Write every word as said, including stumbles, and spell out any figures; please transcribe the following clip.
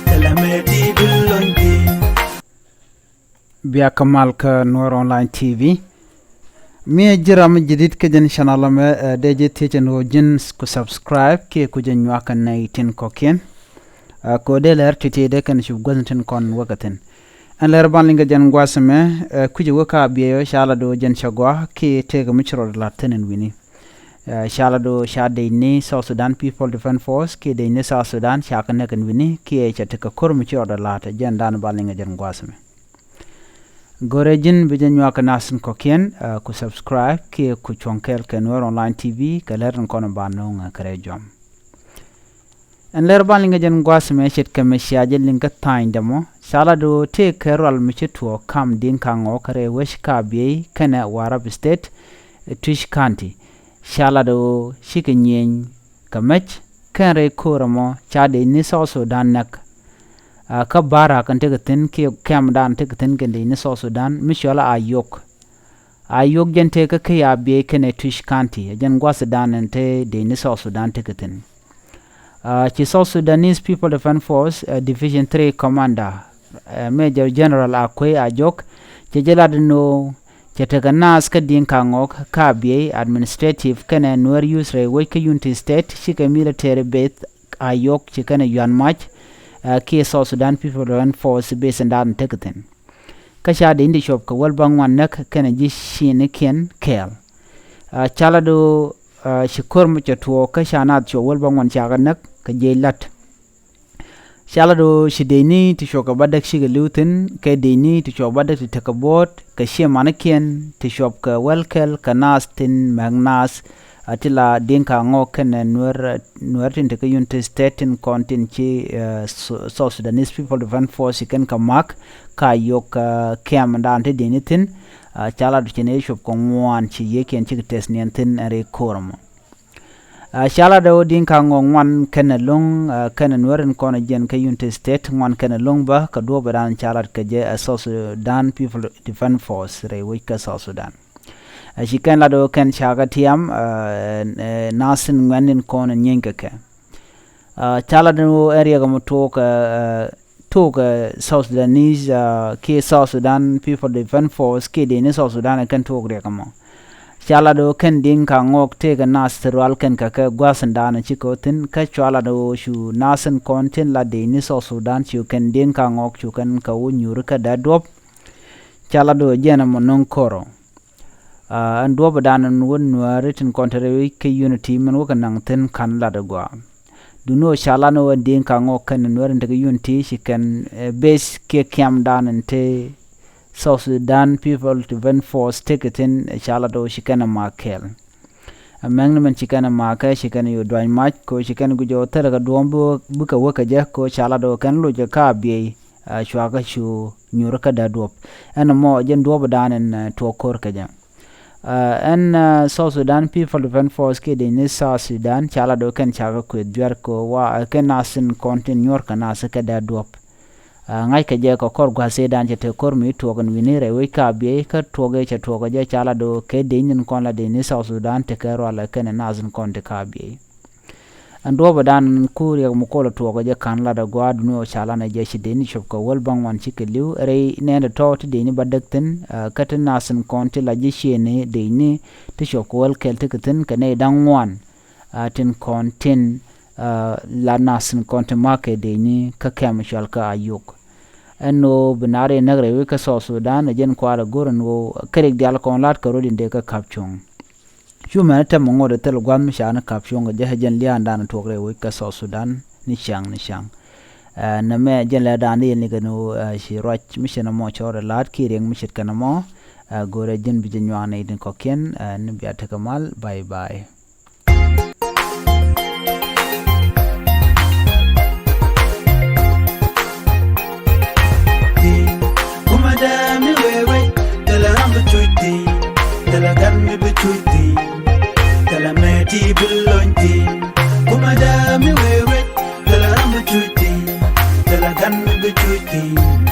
Thilɛ mɛ ti bi lony ti. Bia kä mal kä Nuer Online T V. Mi ɛ ji̱ ram mi jadid kä jɛn channel ɛmɛ, ɛ, dee ji̱ thiec ɛn ɣöö ji̱n ku subscribe kiɛ ku jɛ nyuak kɛ nɛy tin kɔ̱kiɛn. Ɛ, kɛ ɣöö dee lɛr ti̱ti̱ dee kɛn cup guäth tin kɔn wäkɛ thi̱n. Ɛn lɛr ban liŋ kɛ jɛn gua̱th ɛmɛ, ɛ, kui̱c ɛ wä ka bieyɔ ca la do̱ jɛn cɛ gɔaa kiɛ tëëkɛ mi ci rɔɔdɛ la̱t thi̱n ɛn wi̱ni. Ɛ, ca la do̱ ca dec ni South Sudan People Defense Force kiɛ dec ni South Sudan ca kɛ näk ɛn wi̱ni kiɛ cɛ tekɛ ko̱r mi ci rɔɔdɛ la̱t ɛ jɛn dan ban liŋ kɛ jɛn gua̱th ɛmɛ. Go̱rɛ ji̱n bi jɛ nyuak kɛ nath tin kɔ̱kiɛn, ɛ, ku subscribe kiɛ ku cuɔ̱ŋ kɛɛl kɛ Nuer Online T V kɛ lɛr tin kɔn ban no̱o̱ŋ kɛ rɛy jɔam. Ɛn lɛr ban liŋ kɛ jɛn gua̱th ɛmɛ ce̱tkɛ mi cia jɛ liŋ kä tha̱a̱ny dämɔ ca la do̱ tëëkɛ rual mi ci tuɔɔk kam Dinka Ŋɔk kä rɛy wec ka biey kɛnɛ Warrap State, ɛ, Twic County. Ca la do̱ cikɛ nyieny kɛ mec kɛn rɛy ko̱r ɛmɔ ca dec ni South Sudan näk. Ɛ, kä barak ɛn tekɛ thi̱n kiɛ kɛmdan tekɛ thi̱n kɛn dec ni South Sudan mi cɔl a Ayok. Ayok jɛn tëëkä kä Abyei kɛnɛ Twic County, ɛ jɛn gua̱thdan ɛn te dec ni South Sudan tekɛ thi̱n. Ɛ, ci South Sudanese People Defense Force, ɛ, Division three Commander, ɛ, Major General Akwei Ajok cɛ jɛ lat ni ɣöö cɛ tekɛ naath kä Dinka Ŋɔk kä Abyei Administrative kɛnɛ Nuer Youth rɛy wec kä Unity State cikɛ military base Ayok ci kɛnɛ yuan mac, ɛ, kiɛ South Sudan People Defense Force base in dan tekɛ thi̱n. Kä ca dec ni ti cuɔp kɛ wäl bäŋuan näk kɛnɛ ji̱ ciinikiɛn kɛɛl. Ɛ, ca la do̱, ɛ, ci ko̱r mi cɛ tuɔɔk kä ca naath cuɔp wäl bäŋuan cakɛ näk kɛ jiɛc la̱t. Ca la do̱ ci dec ni ti cuɔp kɛ bädäk cikɛ li̱w thi̱n kɛ dec ni ti cuɔp bädäk ti tekɛ buɔ̱ɔ̱t kɛ ciɛ manikiɛn ti cuɔp kɛ wäl kɛl kɛ naath tin mɛk naath. A ti la Dinka Ŋɔk kɛnɛ Nuer, Nuer tin tekɛ Unity State tin kɔn tin ci, ɛ, Su-, South Sudanese People Defense Force ci kɛn kɛ ma̱k ka Ayok, ɛ, kɛmdan ti dec ni thi̱n. Ɛ, ca la do̱ ci ni cuɔp kɛ ŋuan ci yiekiɛn cikɛ tɛth niɛn thi̱n ɛ rɛy ko̱r ɛmɔ. Ɛ, ca la do̱ Dinka Ŋɔk ŋuan kɛnɛ lo̱ŋ, ɛ, kɛnɛ Nuer in kɔn jiɛn kä Unity State ŋuan kɛnɛ lo̱ŋ bä kɛ duɔ̱ɔ̱pdan ca la kɛ jɛ ɛ South Sudan People Defense Force rɛy wec kä South Sudan. Ɛ, ci kɛn la do̱ kɛn ca kɛ tiam, ɛ, ɛ, naath in ŋuɛ̈tni in kɔn in nyieeny kɛ kɛ. Ɛ, ca la do̱ ɛn riɛk ɛmɔ tuɔɔk, ɛ, ɛ, tuɔɔk, ɛ, South Sudanese, ɛ, kiɛ South Sudan People Defense Force kiɛ dec ni South Sudan ɛ kɛn tuɔɔk riɛk ɛmɔ. Ca la do̱ kɛn Dinka Ŋɔk tëëkɛ naath ti rual kɛn kɛ kɛ gua̱thindan cikɛ wä thi̱n kä cua la do̱ cu naath in kɔn tin la dec ni South Sudan cu kɛn Dinka Ŋɔk cu kɛn kɛ wä nyuuri kä dee duɔ̱p. Ca la do̱ jɛn ɛmɔ no̱ŋ ko̱r ɔ. Ɛ, ɛn duɔ̱ɔ̱pdan ɛn wä Nuääri tin kɔn te rɛy wec kä Unity min wä kɛ naŋ thi̱n ka̱n lat ɛ gɔaa. Duŋni ɣöö ca lat ni ɣöö ɛn Dinka Ŋɔk kɛnɛ Nuääri tin te kä Unity ci kɛn, ɛ, base kiɛ kiamdan ɛn te South Sudan People Defense Force tekɛ thi̱n, ɛ, ca lat ɣöö ci kɛn ɛ ma̱a̱k kɛɛl. Ɛ, mɛŋni min ci kɛn ɛ ma̱a̱k kɛ ci kɛn ɛ yo̱o̱ dua̱ny mac kɛ ɣöö ci kɛn ɛ guic ɣöö thilɛ kɛ duɔ̱ɔ̱m bi, bikɛ wä kɛ jɛ kɛ ɣöö ca lat ɣöö kɛn loc kɛ ka Abyei. Ɛ, cua kä cu nyuur kä dee duɔ̱p. Ɛn ɛmɔ jɛn duɔ̱ɔ̱pdan ɛn, ɛ, tuɔɔk ko̱r kɛ jɛ. Ɛ, ɛn, ɛ, South Sudan People Defense Force kiɛ dec ni South Sudan ca la do̱ kɛn ca kɛ kuëth juɛ̈r kɛ ɣöö wa, ɛ, kɛn naath tin kɔn tin nyuɔ̱r kɛ naath kɛ dee duɔ̱p. Ɛ, ŋa̱ckɛ jɛ kɛ kɔr gua̱thdan cɛ te ko̱r mi tuɔɔk ɛn wi̱ni rɛy wec ka Abyei kä tuɔɔk ëë cɛ tuɔɔk kɛ jɛ ca la do̱ kɛ dec ni kɔn la dec ni South Sudan tekɛ rual ɛ kɛnɛ naath tin kɔn ti ka Abyei. Ɛn duɔ̱ɔ̱pdan ku riɛk mi kol ɛ tuɔɔk ɛ jɛ ka̱n lat ɛ gɔaa duŋni ɣöö ca lat ni jɛ ci dec ni cuɔp kɛ wäl bäŋuan cikɛ li̱w rɛy nɛɛni tɔ̱ ti dec ni bädäk thi̱n, ɛ, kä ti naath tin kɔn ti la ji̱ ciëëni dec ni ti cuɔp kɛ wäl kɛl tekɛ thi̱n kɛ nɛy da̱ŋ ŋuan, ɛ, tin kɔn tin, ɛ, la naath tin kɔn ti ma̱a̱k kɛ dec ni kä kɛm cual kä Ayok. Ɛn ɣöö bi naath in näk rɛy wec kä South Sudan ɛ jɛn kua̱r ɛ go̱r ɛn ɣöö kɛ rik diaal kɔn la̱t kɛ rot in dee kä ka̱p cuɔ̱ŋ. Cu mɛn tɛm ŋot ɛ thil gua̱th mi ca ni ka̱p cuɔ̱ŋ kɛ jɛ ɛ jɛn lia̱a̱ndan tuɔɔk rɛy wec kä South Sudan ni ciaŋ ni ciaŋ. Ɛ, nɛmɛ jɛn lɛ̈ɛ̈dan di yɛn ni kɛn ɣöö, ɛ, ci ruac mi cɛ nɔmɔ cɔɔr ɛ la̱t kiɛ riɛk mi ce̱tkɛ nɔmɔ. Ɛ, go̱rɛ ji̱n bi jɛ nyuak nɛy tin kɔ̱kiɛn, ɛ, ni bia tekɛ mal. Bye bye. Kumɛ dee mi wee wec, thilɛ ram bi cuc thi̱n, thilɛ gan mi bi cuc thi̱n, thilɛ mɛ ti bi lony thi̱n. Kumɛ dee mi wee wec, thilɛ ram bi cuc thi̱n, thilɛ gan mi bi cuc thi̱n.